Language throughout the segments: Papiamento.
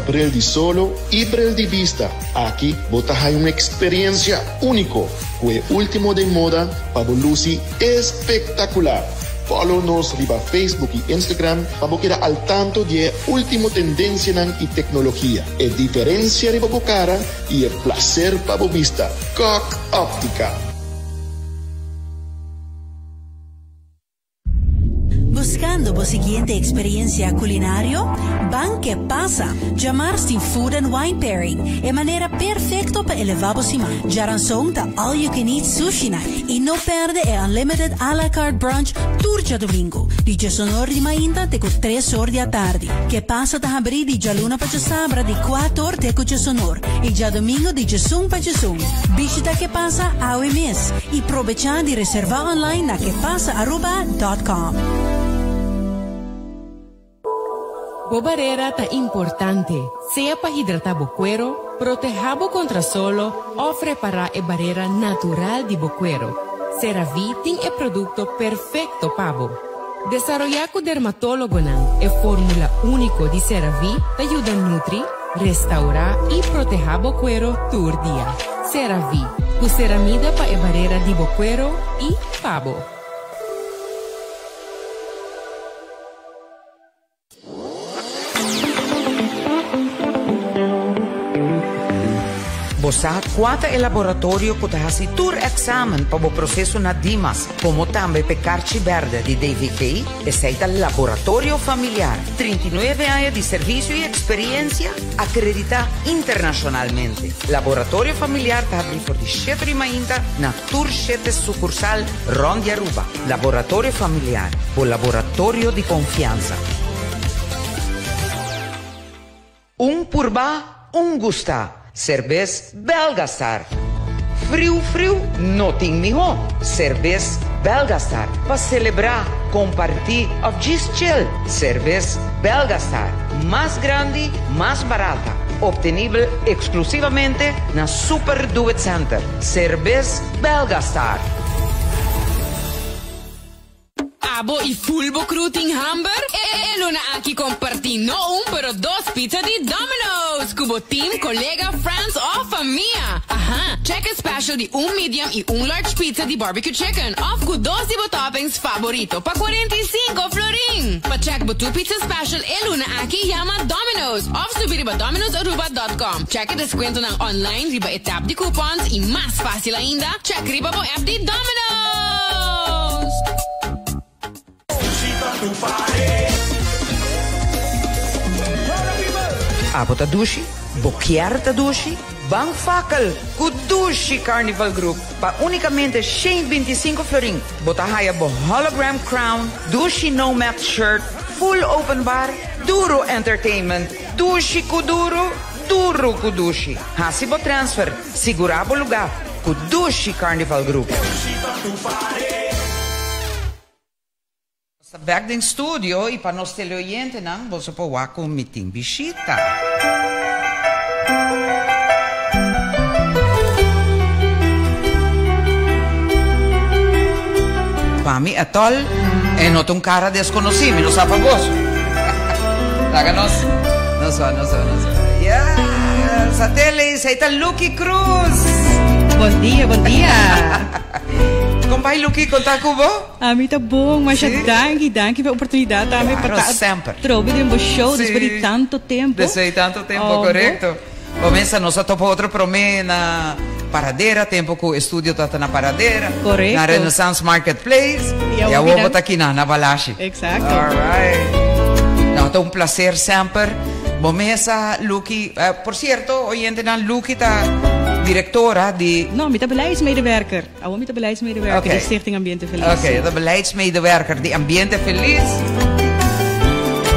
Bril di solo y bril di bista, aki bo ta haya un experiencia unico cu e ultimo den moda pa bo luci espectacular. Follow nos riba Facebook y Instagram pa bo keda al tanto di e ultimo tendencianan y tecnologia. E diferencia riba bo cara y e placer pa bo bista. Kok Optica. Buscando bo siguiente experiencia culinario? Ban Ke Pasa! Djamars tin Food and Wine Pairing, e manera perfecto pa eleva bo siman. Djaranson ta All You Can Eat Sushi Night y no perde e Unlimited A La Carte Brunch tur djadomingo, di djesonor di mainta te cu tresor di atardi. Ke Pasa ta habri di djaluna pa djasabra di cuator te cu djesonor y djadomingo di djesun pa djesun. Bishita Ke Pasa awe mes y probecha di reserva online na quepasaaruba dot com. Bo barera ta importante, sea pa hidrata bo cuero, proteha bo contra solo of repara e barera natural di bo cuero. CeraVe tin e producto perfecto pa bo. Desaroya cu dermatologonan, e formula unico di CeraVe ta yuda nutri, Restaurá i protehá bo kuero tur dia. CeraVe, ku ceramida pa e barera di bo kuero i pa bo. Bo sa kua ta e laboratorio ku ta hasi tur èksamen pa bo proseso na Dimas, komo tambe p'e karchi bèrdè di DVG? Esei ta Laboratorio Familiar. 39 aña di servisio i eksperiencia akreditá internashonalmente. Laboratorio Familiar ta habrí for di shete di mainta na tur shete sukursal rònt di Aruba. Laboratorio Familiar, bo laboratorio di konfiansa. Un purba, un gusta. Serbes Belgastar. Friu friu no tin mihó. Serbes Belgastar. Pa selebrá, kompartí òf djis chill. Serbes Belgastar. Mas grandi, mas barata. Optenibel eksklusivamente na Super Do It Center. Serbes Belgastar. Abo y full bo crew tin hamber? E luna aki comparti no un pero dos pizza di Domino's cu bo team, colega, friends of famia! Aha, check e special di un medium y un large pizza di barbecue chicken of cu dos di bo toppings favorito pa 45 florin! Pa check bo two pizza special e luna aki yama Domino's of subi riba dominosaruba dot com. Check e descuentonan online riba e tab di coupons y mas facil ainda, check riba bo app di Domino's! Abo ta dushi? Bo kier ta dushi? Ban fakkel ku Dushi Carnival Group! Pa unicamente 125 florin bo ta haya bo hologram crown, dushi nomad shirt, full open bar, duro entertainment, dushi ku duro, duro ku dushi. Hasi bo transfer, sigura bo luga ku Dushi Carnival Group. Nos ta bek den studio y pa nos teleoyentenan boso por wak con mi tin bishita. Pa mi atol e no ta un cara desconoci, mi no sa pa boso. Laga nos, nos va, nos va, nos va. Yes, atele, esey ta Lucky Cruz. Bon dia, bon dia. Con bai Lucky, con ta cu bo? Ami ta bon, masha danki, danki pa e oportunidad tambe pa Claro, ta semper. atrobe den bo show despues di Sí. tanto tempo. Despues di tanto tempo, Oh, bo. correcto. Bo mesa nos a topa otro prome na Paradera, tempo cu estudio tata na Paradera. Correcto. Na Renaissance Marketplace. Y Y awor awor bo binan ta aki na, na Balashi. Exacto. All right. No, ta un placer semper. Bo mesa, Lucky, eh, por cierto, oyentenan, Lucky ta directora di No, mi ta beleidsmedewerker. Awor mi ta beleidsmedewerker Oké. di Stichting Ambiente Feliz. Oké, ta beleidsmedewerker di Ambiente Feliz.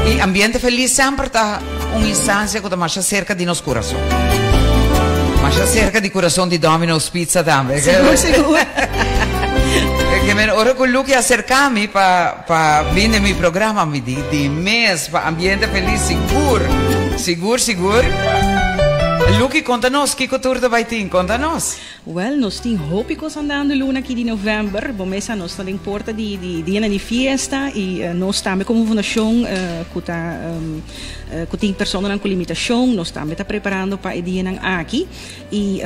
I Ambiente Feliz semper ta un instancia ku ta masha cerca di nos kurason. Masha cerca di kurason di Domino's Pizza tambe. Sigur, sigur. Ke men ora ku Lucky acerca mi pa pa bin den mi programa mi di di mes pa Ambiente Feliz sigur, sigur, sigur. Lucky, konta nos, kiko tur ta bai tin? Konta nos. Wel, nos tin hopi kos andando luna aki di november. Bo mes sa nos ta den porta di di dianan di fiesta y nos tambe como fundacion cu ta cu tin personanan cu limitacion, nos tambe ta preparando pa e dianan aki. Y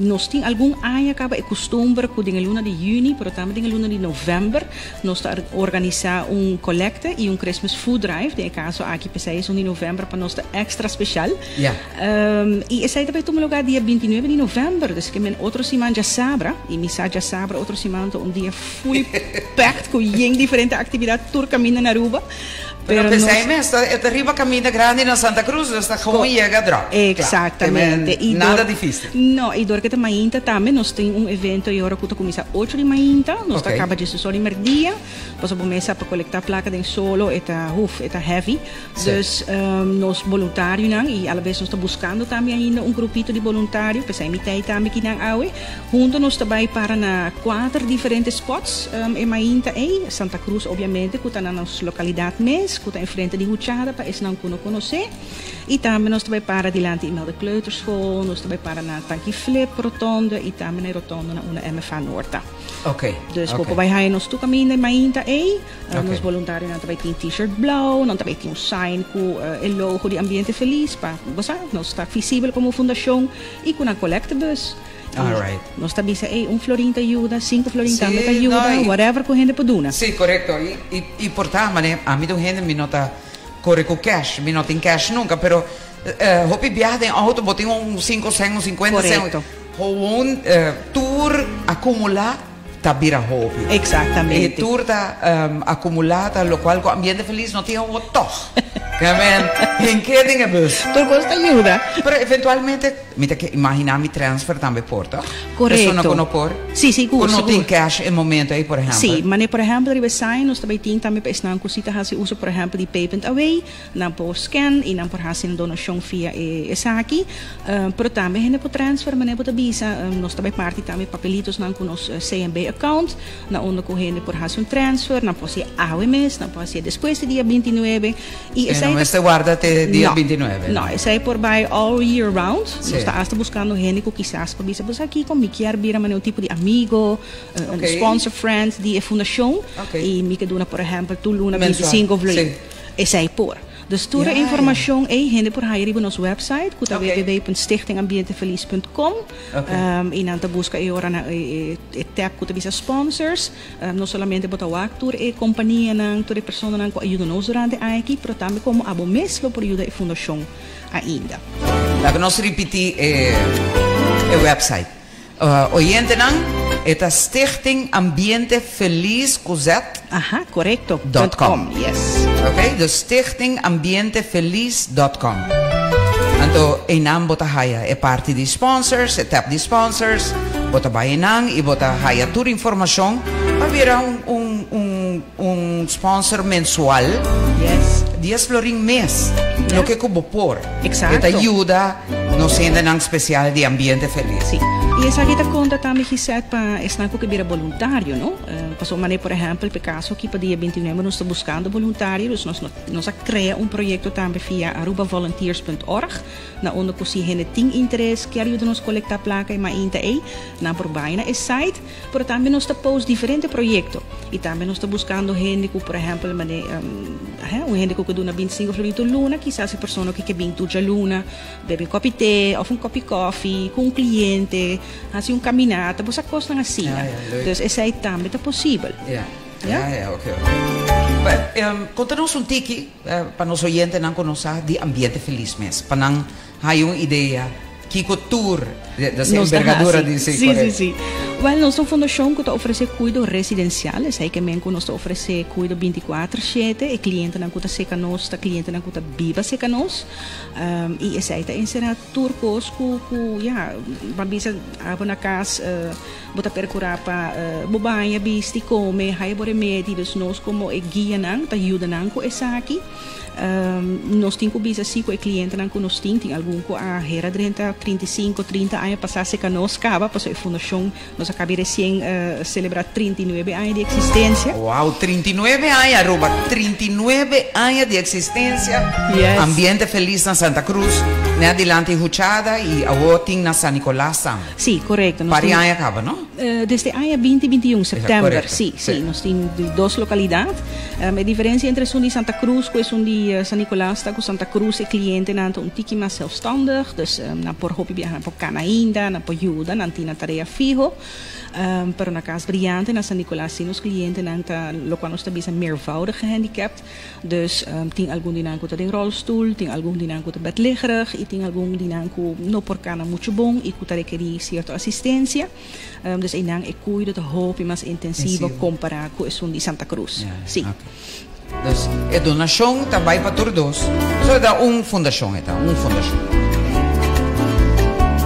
nos tin algun aña caba e custumber cu den e luna di juni, pero tambe den e luna di november, nos ta organisa un colecte y un Christmas food drive. Den e caso aki p'esey esun di november pa nos ta extra special. Y esey ta bay tuma lugar dia 29 di november, dus ke men otro siman djasabra, y mi sa djasabra otro siman ta un dia full packed cu yen diferente actividad tur caminda na Aruba. Pero p'esei mes ta e ta riba caminda grandi na Santa Cruz, dus ta gewoon yega drop. Exactamente. Te men nada dificil. No, y dor ke ta mainta tambe nos tin un evento e ora cu ta cuminsa ocho di mainta, nos ta caba diesdos ora di merdia, pasobra bo mes sa pa colecta placa den solo e ta huf, e ta heavy. Dus nos boluntarionan y alabes nos ta buscando tambe ainda un grupito di boluntario, p'esei mi t'ei tambe kinan awe. Hunto nos ta bay para na cuater diferente spots e mainta ey, Santa Cruz obviamente cu ta na nos localidad mes, cu ta enfrente di Huchada pa esnan cu no conoce. Y tambe nos ta bay para dilanti Imelda Kleuterschool, nos ta bay para na Tanki Flip rotonde y tambe na e rotonde na unda MFA Noord ta. Dus bo por bay haya nos tur caminda e mainta ey. Nos boluntarionan ta bai tin t-shirt blou, nan ta bai tin un sign ku e logo di Ambiente Feliz pa bo sa nos ta visibel komo fundashon i ku nan collecte bus. I nos ta bisa ey un florin ta yuda, sinku florin tambe ta yuda, whatever ku hende por duna. Sí, korekto. I por ta manera ami ta un hende mi no ta kore ku cash, mi no tin cash nunka, pero hopi biaha den auto bo tin un sinku sen, un sinkuenta sen, gewoon tur akumulá. Ta bira hopi. Exactamente. E tur ta acumula ta locual cu Ambiente Feliz no tin awo toch. Amen. Hinke den e bus. Tur cos ta yuda. Pero eventualmente mi ta ke imagina mi transfer tambe por toch? Correcto. Persona cu no por. Si, sigur, Cu no tin cash e momento ey por ehempel. Si, mane por ehempel riba e sign nos ta bay tin tambe pa esnan cu si ta haci uso por ehempel di PayPointAway. Nan por scan y nan por haci un donacion via e esaki. Pero tambe hende por transfer manera bo ta bisa. Nos ta bay parti tambe papelitosnan cu nos CNB account na unda cu hende por haci un transfer. Nan por haci awe mes, nan por haci despues di dia 29. Y esey ta. No mester warda te dia 29. No, esey por bay all year round. Nos ta hasta buscando hende cu kisas por bisa, bo sa kico, mi kier bira manera un tipo di amigo, un sponsor friend di e fundacion. Y mi ke duna por ehempel tur luna 25 vloei. Esei por. Dus tur e informacion ei hende por haya riba nos website cu ta www.stichtingambientefeliz.com y nan ta busca e ora na e tab cu ta bisa sponsors. No solamente bo ta wak tur e companianan, tur e personanan cu a yuda nos durante aña aki, pero tambe como abo mes lo por yuda e fundacion ainda. Laga nos ripiti e website. Oyentenan, e ta Stichting Ambiente Feliz ku Z. Aha, korekto. Dot com. Yes. Ok, dus Stichting Ambiente Feliz dot com. Anto einan bo ta haya e parti di sponsors, e tab di sponsors, bo ta bai einan i bo ta haya tur informashon pa bira un un un un sponsor mensual. Yes. Dies florin mes, loke ku bo por. Exacto. E ta yuda. Nos hendenan spesial di Ambiente Feliz. Sí. I esaki ta konta tambe Gisette pa esnan ku ke bira boluntario, no? Pasobra manera por ehèmpel p'e kaso aki pa dia 29 nos ta buskando boluntario, dus nos nos a krea un proyekto tambe via arubavolunteers punt org na unda ku si hende tin interes kier yuda nos kolektá plaka e mainta ei, nan por bai na e site. Pero tambe nos ta post diferente proyekto i tambe nos ta buskando hende ku por ehèmpel mane un hende ku ke duna 25 florin tur luna kisas e persona ku ke bin tur djaluna bebe un kòpi te òf un kòpi kòfi ku un kliente hasi un kaminata bo sa kosnan asina dus esei tambe ta posibel. Ya ya oke oke. Konta nos un tiki pa nos oyentenan ku nos sa di Ambiente Feliz mes pa nan Hay un idea kiko tur de se envergadura di Sí, sí, sí. Wel, nos ta un fundashon ku ta ofresé kuido residensial. Esei ke men ku nos ta ofresé kuido bintikuater shete. E klientenan ku ta seka nos ta klientenan ku ta biba seka nos. I esei ta enserá tur kos ku, ku ya, ban bisa abo na kas bo ta perkurá pa bo baña, bisti, kome, haya bo remedi. Dus nos komo e guianan ta yuda nan ku esaki. Nos tin ku bisa si ku e klientenan ku nos tin, tin algun ku a hera drenta 35, 30 aña pasá serka nos kaba, pasobra e fundashon nos a. Nos a caba recien celebra 39 aña di existencia. Wow, 39 aña Aruba, 39 aña di existencia. Yes. Ambiente Feliz na Santa Cruz, ne adilanti Huchada y awo tin na San Nicolas tambe. Si, corecto. Nos Pari tin aña caba, no? Desde aña 2021, september. Corecto. Si, si, Si. nos tin di dos localidad. E diferencia entre esun di Santa Cruz cu esun di San Nicolas ta cu Santa Cruz e clientenan ta un tiki mas zelfstandig, dus nan por hopi biaha, nan por cana ainda, nan por yuda, nan tin nan tarea fiho. Pero na Cas Brillante na San Nicolas si nos clientenan ta locual nos ta bisa meervoudig gehandicapt, dus tin algun di nan cu ta den rolstoel, tin algun di nan cu ta bedliggerig y tin algun di nan cu no por cana mucho bon y cu ta rekeri cierto asistencia. Dus einan e cuido ta hopi mas intensivo compara cu esun di Santa Cruz. Si. Dus e donacion ta bay pa tur dos. So e ta un fundacion e ta, un fundacion.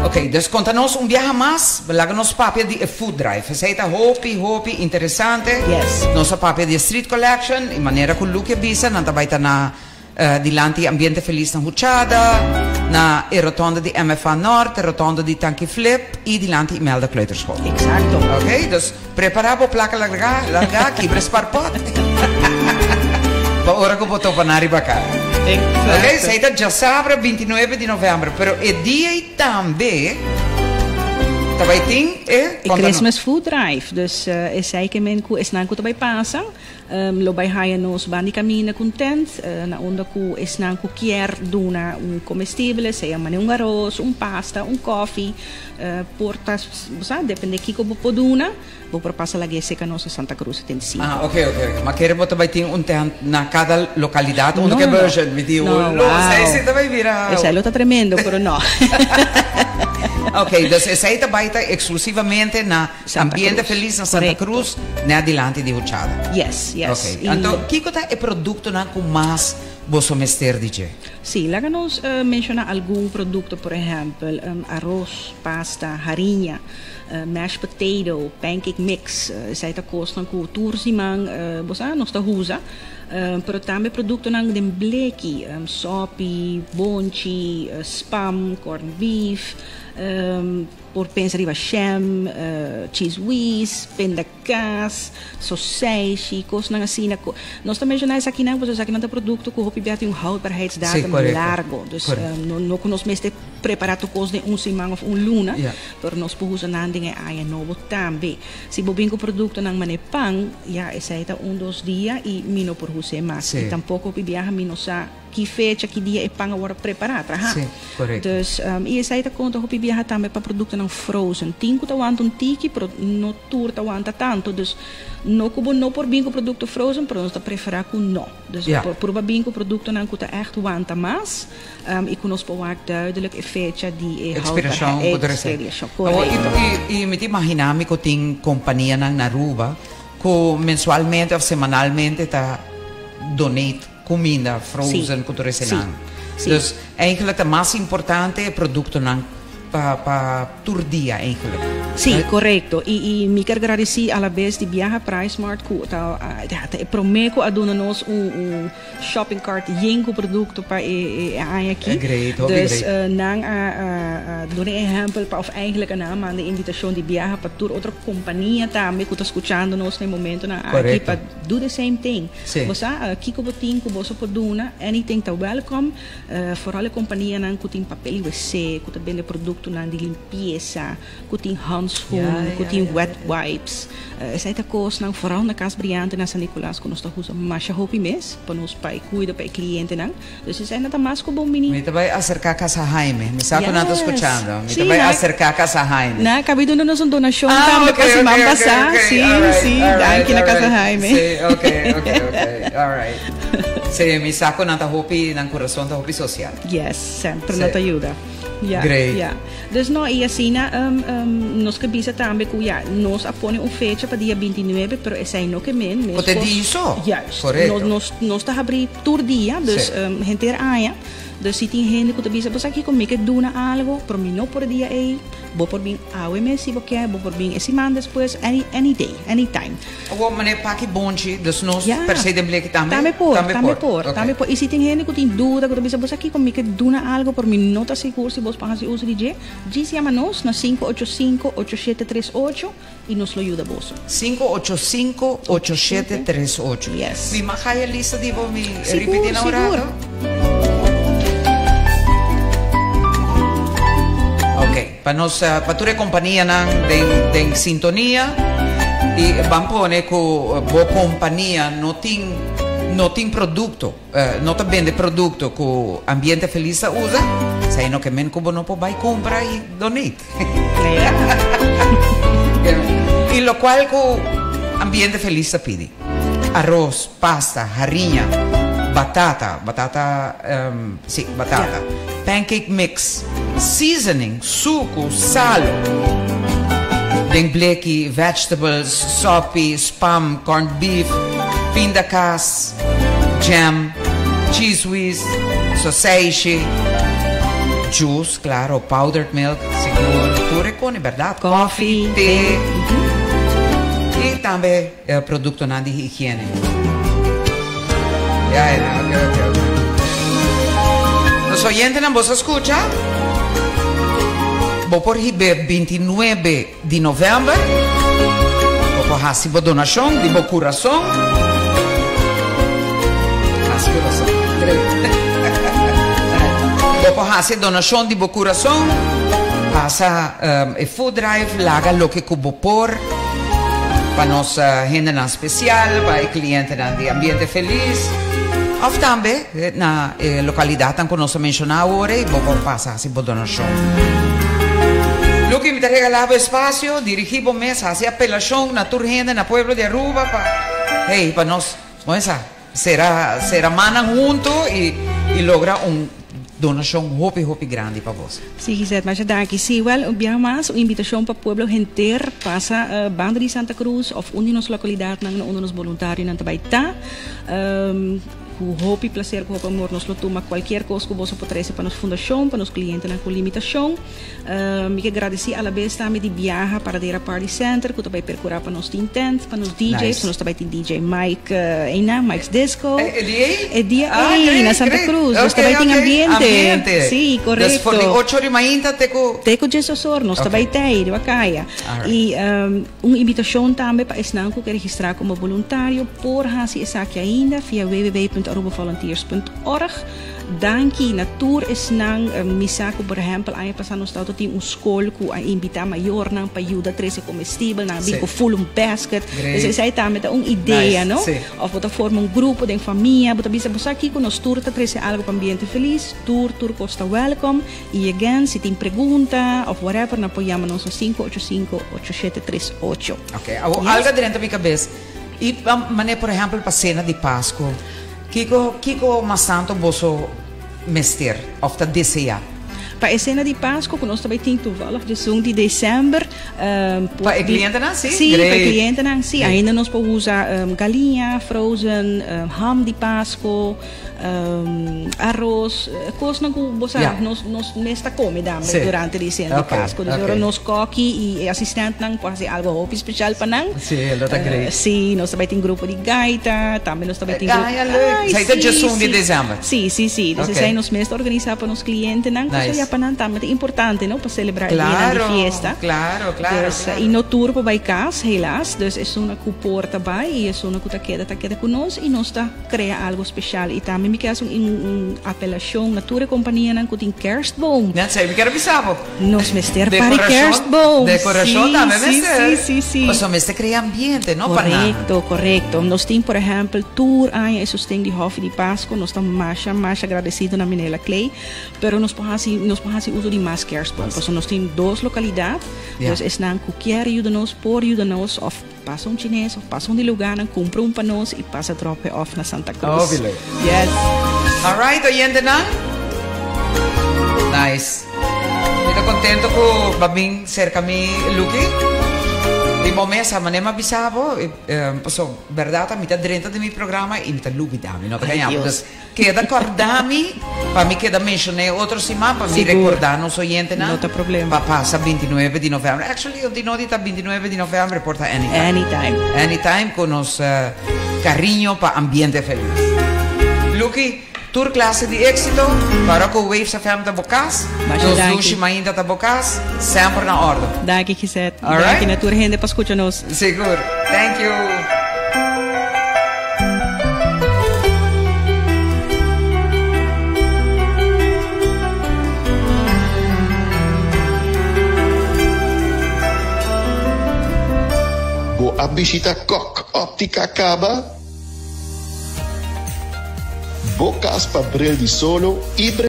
Ok, dus conta nos un biaha mas, laga nos papia di e food drive. Esey ta hopi, hopi interesante. Yes. Nos a papia di e street collection y manera cu Luke a bisa, nan ta bay ta na Dilanti Ambiente Feliz na Huchada, na e rotonde di MFA Nort, e rotonde di Tanki Flip y dilanti Imelda Kleuterschool. Exacto. Ok, dus prepara bo placa larga, larga, kibra e sparpot. Pa ora cu bo topa nan riba ca. Exacto. Ok, esey ta djasabra 29 di november, pero e dia ey tambe ta bay tin e. E Christmas Food Drive, dus esey ke men cu esnan cu ta bay pasa. Lo bai haya nos bandi caminda cu un tent, na unda cu esnan cu kier duna un comestible, sea mane un aros, un pasta, un koffie, por ta, bo sa, depende kico bo por duna, bo por pasa laga esey nos na Santa Cruz 75. Ah, ok, ok, ok. Ma kere bo ta bai tin un tent na cada localidad unda No, cu e no, no. version? Mi di, No, lo, esey wow. si ta bai bira. Esey lo ta tremendo, pero no. Ok, dus esey ta bai ta exclusivamente na. Santa Ambiente Cruz. Feliz na Santa Correcto. Cruz, ne adilanti di Huchada. Yes, yes. Ok. Y Anto, kiko ta e productonan cu mas boso mester di dje? Sí, laga nos menciona algun producto, por ehempel, aros, pasta, hariña, mashed potato, pancake mix, esai ta cosnan cu tur siman bo sa nos ta usa. Pero tambe productonan den bleki, sopi, bonchi, spam, corned beef, Por pensa riba sham, cheese whiz, pindakaas, soseishi, kosnan asina. Nos ta menshoná esakinan pasobra esakinan ta produkto ku hopi bia tin un houdbaarheidsdatum largo. Dus no ku nos mester prepará tur kos den un siman òf un luna, pero nos por usa nan den e aña nobo tambe. Si bo bin ku produktonan manera pan, ya esei ta un dos dia i mi no por us'é mas. I tampoko hopi biaha mi no sa. Ki fecha, ki dia e pan a wòrdu prepará, trahá. Sí, korekto. Dus, i esei ta konta hopi biaha tambe pa produktonan frozen. Tin ku ta wanta un tiki, pero no tur ta wanta tantu. Dus, no ku bo no por bin ku produkto frozen, pero nos ta preferá ku no. Dus, Ja. bo por purba bin ku produktonan ku ta ègt wanta mas, i ku nos por wak duidelijk e fecha di e Ekspirashon ku ta resé. Ekspirashon, Awor, korekto. i, i mi ta imaginá mi ku tin kompanianan na Aruba ku mensualmente òf semanalmente ta donate. Cuminda frozen cu tur esenan. Dus eigenlijk ta mas importante e productonan pa pa tur dia eigenlijk. Sí, correcto. Y y mi kier gradeci alabes di biaha PriceSmart cu ta ja ta e prome cu a duna nos un un shopping cart yen cu producto pa e e aña aki. Great, hopi Dus great. nan a a a duna e ehempel pa of eigenlijk nan a manda e invitacion di biaha pa tur otro compania tambe cu ta scuchando nos na e momentonan aki pa do the same thing. Sí. Bo sa kiko bo tin ku boso por duna, anything ta welcome, foral e kompanianan ku tin papel i wc, ku ta bende produktonan di limpiesa, ku tin handschoen, ku tin wet wipes. Esei ta kosnan, foral na Cas Briante na San Nicolas ku nos ta usa masha hopi mes pa nos pa e kuida pa e klientenan. Dus esei no ta mas ku bon bini. Mi ta bai aserká Casa Jaime. Mi sa ku nan ta skuchando. Mi ta Sí, bai na aserká Casa Jaime. Na kabi duna nos un donashon Ah, tambe ok, pa siman ok, ok, pasá. ok. Sí, Alright, sí. alright, Danki na Casa alright. Jaime. Sí, ok, ok, ok. Alright. Sí, mi sa ku nan ta hopi, nan kurason ta hopi sosial. Yes, semper Sí. nan ta yuda. Ja, Great. ja. Dus no, i asina nos ke bisa tambe ku ya, nos a pone un fecha pa dia 29, pero esei no ke men, Ku te meskos. di so. Juist. Korekto. Nos, nos ta habrí tur dia, dus Sí. henter aña. Dus si tin hende ku ta bisa, bo sa kiko, mi ke duna algo, pero mi no por e dia ei, bo por bin awe mes si bo ke, bo por bin e siman despues, any, any day, any time. Awor, manera paki bonchi, dus nos Ja. per se den bleki tambe? Tambe por, tambe por, Ok. tambe por. I si tin hende ku tin duda, ku ta bisa, bo sa kiko, mi ke duna algo, pero mi no ta sigur si bo. boso por hasi uso di dje, djis yama nos na 585 8738 i nos lo yuda boso. 585 8738. Yes. Mi mag haya lista di bo mi Sigur, ripiti na un sigur. rato? Ok, pa nos, pa tur e kompanianan den den sintonia i ban pone ku bo kompania no tin no tin produkto. No ta bende produkto ku Ambiente Feliz ta usa, esei no ke men ku bo no por bai kumpra i donate. I lokual ku Ambiente Feliz ta pidi, aros, pasta, hariña, batata, batata, si, batata, pancake mix, seasoning, suku, salo, den bleki, vegetables, sopi, spam, corned beef, pindakaas. Jam, cheese whiz, soseishi, juice, claro, powdered milk, sigur, tur e koni, berdad? Koffie, te, i tambe productonan di higiene. Ya, ya, ok, ok, ok. Nos oyentenan, boso a scucha? Bo por hib'é 29 Di novèmber, bo por hasi bo donashon di bo kurason. Hasi kurason. Bo por hasi e donashon di bo kurason. Pasa e food drive, laga loke ku bo por pa nos hendenan spesial, pa e klientenan di Ambiente Felis. Òf tambe na e lokalidatnan ku nos a menshoná awor ei, bo por pasa hasi bo donashon. Lucky, mi ta regalá bo espasio, dirigí bo mes, hasi apelashon na tur hende na pueblo di Aruba pa, hey, pa nos, bon esa, sera, sera mannan hunto i, i logra un donashon hopi, hopi grandi pa bos. Sí, Gisette, masha danki. Sí, wèl, un biaha mas, un invitashon pa pueblo henter pasa banda di Santa Cruz òf un di nos lokalidatnan na unda nos boluntarionan ta bai ta. Ku hopi placer, ku hopi amor nos lo tuma kualkier kos ku boso por trese pa nos fundashon, pa nos klientenan ku limitashon. Mi ke gradesí alabes tambe di biaha Paradera Party Center ku ta bai perkurá pa nos tin tent, pa nos DJ, pasobra nos ta bai tin DJ Mike einan, Mike's Disco. E dia ei? E dia ei, na Santa Cruz. Nos ta bai tin ambiente. Ambiente. Sí, korekto. Dus for di ocho ori mainta te ku. Te ku djes or nos ta bai tei riba kaya. I. Un invitashon tambe pa esnan ku ke registrá komo boluntario por hasi esaki ainda via www.arubavolunteers.org. Danki na tur esnan. Mi sa ku por ehèmpel aña pasá nos tabata tin un skol ku a invitá mayornan pa yuda trese komestibel, nan a bin ku full un basket. Pues esei tambe ta un idea, no? Òf bo ta forma un grupo den famia, bo ta bisa bo sa kiko nos tur ta trese algu pa ambiente felis, tur tur kos ta wèlkom. Y again, si tin pregunta of whatever, nan por yama nos na 585-8738. Ok, awor algo a drenta mi cabes. Y mane por ehempel pa cena di Pascu, kico kico mas tanto boso mester of ta desea? Pa e cena di Pascu cu nos ta bay tin toevallig djesun di december. Pa e clientenan, si? Si, pa e clientenan, si. Ainda nos por usa galiña, frozen, ham di Pascu. Aros, kosnan ku bo sa nos nos mes ta kome dambe durante di sena di Pasku. Dus ora nos koki i e asistentnan por hasi algo hopi spesial pa nan. Sí, lo ta great. Sí, nos ta bai tin grupo di gaita, tambe nos ta bai tin grupo. Ai, leuk. Esei ta djesun di desèmber. Sí, sí, sí. Dus esei nos mes ta organisá pa nos klientenan. Nice. Pasobra ya pa nan tambe ta importante, no, pa selebrá e dianan di fiesta. Claro, claro, Dus, i no tur por bai kas, helaas. Dus esunnan ku por ta bai i esunnan ku ta keda ta keda ku nos i nos ta. Crea algo special y tambe mi kier haci un apelacion na tur e companianan cu tin kerstboom. Net esey mi kier a bisa bo. Nos mester pari kerstboom. Decoracion tambe mester. Si, si, si. Pasobra mester crea ambiente, no pa nan. Correcto, correcto. Nos tin por ehempel tur aña e sosten di Hofi di Pasco. Nos ta masha, masha agradecido na Minella Clay. Pero nos por haci, nos por haci uso di mas kerstboom. Pasobra nos tin dos localidad. Dus esnan cu kier yuda nos por yuda nos of. Pasa un chines of pasa un di lugarnan, cumpra un pa nos y pasa drop e off na Santa Cruz. Hopi leuk. Yes. Alright, oyentenan. Nice. Mi ta contento cu bo a bin cerca mi, Lucky. Di bo mesa, manera mi a bisa bo, paso berdad mi ta drenta den mi programa y mi ta lubida, mi no ta Ay, gaña bo. Dios. Dus keda corda mi pa mi keda menciona e otro siman pa mi Sigur. recorda nos oyentenan. No ta problema. Pa pasa 29 di november. Actually, di nodi ta 29 di november, por ta anytime. Anytime. Anytime cu nos cariño pa Ambiente Feliz. Lucky. Tur clase di éxito, para cu Waves FM ta bo cas, Masha nos danki. dushi mainta ta bo cas, semper na orde. Danki Gisette. All right. Danki na tur hende pa scucha nos. Sigur. Thank you. Bo a bishita Kok Optica caba? Bo cas pa bril di solo y bril.